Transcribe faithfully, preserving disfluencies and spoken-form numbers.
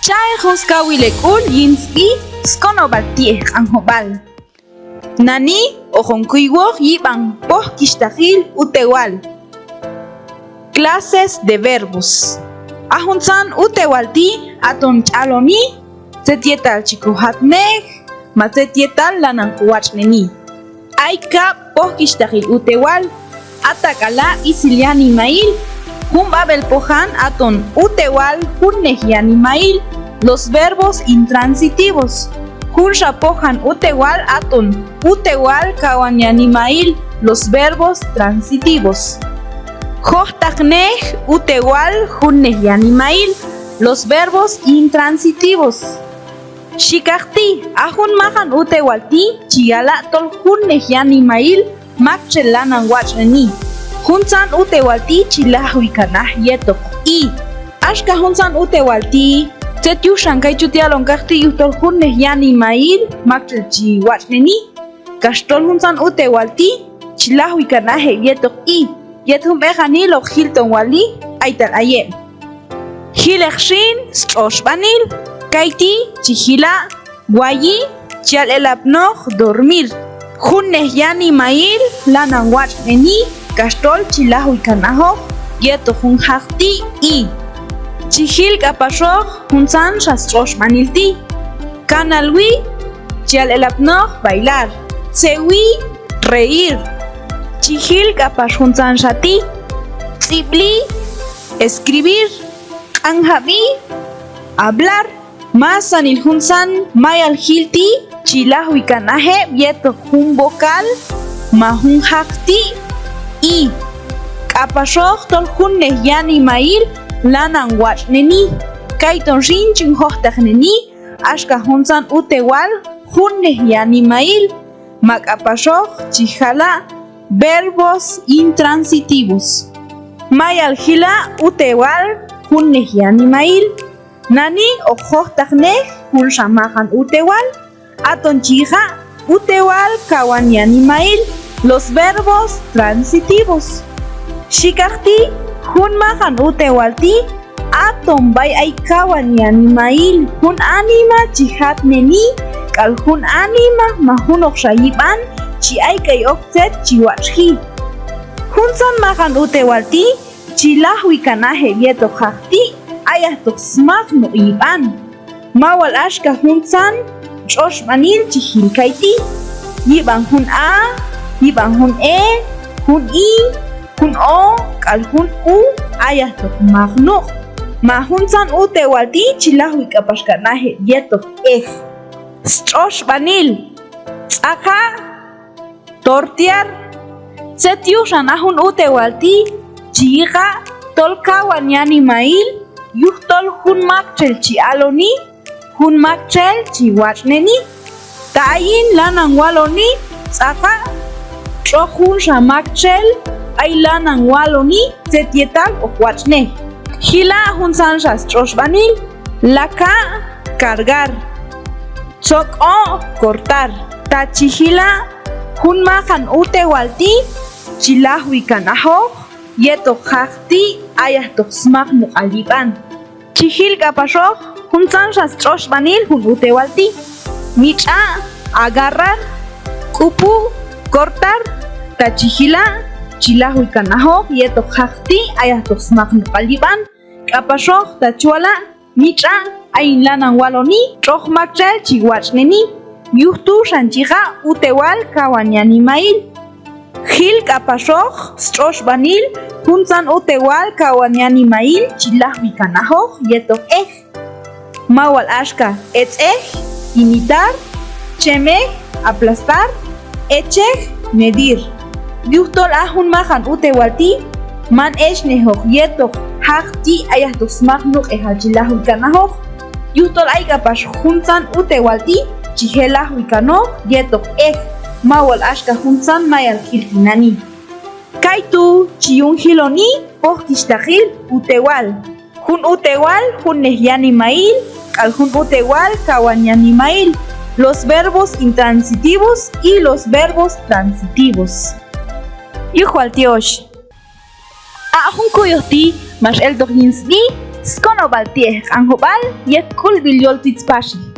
Cha'ej jun skawil hek'ul yin sb'i skonob'al ti'ej Q'anjob'al. Nani' hoqon kuywoq yib'an pojkixhtaqil utewal. Clases de verbos. A juntzan utewal ti' aton chi aloni tzet yetal chi kojatnej, ma tzet yetal lanan kowatx'neni. Ay kab' pojkixhtaqil utewal. A tak'ala' b'isil yanimail. Jun b'ab'el pojan aton utewal junnej yanimail, los verbos intransitivos. Junxa pojan utewal aton utewal kawan yanimail, los verbos transitivos. Jojtaqnej utewal junnej yanimail, los verbos intransitivos. Xhi kaqti', a jun maqan utewal ti' chi yala' tol junnej yanimail maktxel lanan watx'neni. Juntzan utewal ti' chi lajwi kan aj yetoq i. Axka juntzan utewal ti', tzet yuxan kay chut yalon kaqti' yujtol junnej yanimail maktxel chi watx'neni? Kax tol juntzan utewal ti' chi lajwi kan aj heb' yetoq i. Yet jun b'eqanil hoq jilton wali b'aytal ay heb'. Jileq xin stx'oxb'anil. Kayti' chi jila': wayi, chi yal elapnoq dormir. Junnej yanimail lanan watx'neni, kax tol chi lajwi kan ajoq yetoq jun jaqti' i. Chi jil k'apaxoq juntzanxa stx'oxb'anil ti'. Kanalwi, chi yal elapnoq bailar. Tzewi, reír. Chi jil k'apax juntzanxa ti'. Tz'ib'li, escribir. Q'anjab'i, hablar. Masanil juntzan mayal jil ti' chi lajwi kan aj heb' yetoq jun vocal ma jun jaqti' i. K'apaxoq tol junnej yanimail lanan watx'neni. Kayton xin chin jojtaqneni axka juntzan utewal junnej yanimail, ma k'apaxoq chi jala' verbos intransitivos. Mayal jila' utewal junnej yanimail. Nani' hoq jojtaqnej junxa maqan utewal, aton chi yiqa' utewal kawan yanimail, los verbos transitivos. Xhi kaqti', jun maqan utewal ti' aton b'ay ay kawan yanimail, jun anima chi jatneni k'al jun anima ma junoqxa yib'an chi ayk'ay ok tzet chi watx'ji. Juntzan maqan utewal ti' chi lajwi kan aj heb' yetoq jaqti' ayajtoq smaqnoq yib'an. Ma wal axka juntzan tx'oxb'anil chi jil kayti'. Yib'an jun a, yib'an jun e, jun i, jun o k'al jun u ayajtoq maqnoq. Ma juntzan utewal ti' chi lajwi k'apax kan aj heb' yetoq ej. Stx'oxb'anil. Tz'aqa', tortear. Tzet yuxan a jun utewal ti' chi yiqa' tol kawan yanimail? Yujtol jun maktxel chi aloni, jun maktxel chi watx'neni. Ta ayin lanan waloni tz'aqa', tx'oq junxa maktxel b'ay lanan waloni tzet yetal hoq watx'nej. Jila' juntzanxa stx'oxb'anil. Laka', cargar. Tzok'o', cortar. Ta chi jila' jun maqan utewal ti' chi lajwi kan ajoq yetoq jaqti' ayajtoq smaqnoq'al yib'an. Chi jil k'apaxoq juntzanxa stx'oxb'anil jun utewal ti'. Mitx'a', agarrar. K'upu', cortar. Ta chi jila' chi lajwi kan ajoq yetoq jaqti' ayajtoq smaqnoq'al yib'an. K'apaxoq ta chi wala' mitx'a', ayin lanan waloni tx'oq maktxel chi watx'neni. Yuj tu' xan chi yiqa' utewal kawan yanimail. Jil k'apaxoq stx'oxb'anil juntzan utewal kawan yanimail chi lajwi kan ajoq yetoq ej. Ma wal axka: etz'ej, imitar, chemej, aplastar, echej, medir. Yujtol a jun maqan utewal ti' man echnejoq yetoq jaqti' ayajtoq smaqnoq'ejal chi lajwi kan ajoq. Yujtol ay k'apax juntzan utewal ti' chi je' lajwi kanoq yetoq ej, ma wal axka juntzan mayal jil tinani'. Kaytu' chi yun jiloni pojkixhtaqil utewal. Jun utewal junnej yanimail k'al jun utewal kawan yanimail, los verbos intransitivos y los verbos transitivos. Yuj wal tyoxh. A jun kuyoj ti' max eltoq yin sb'i Skonob'al ti'ej Q'anjob'al yet K'ulb'il Yol Twitz Paxil.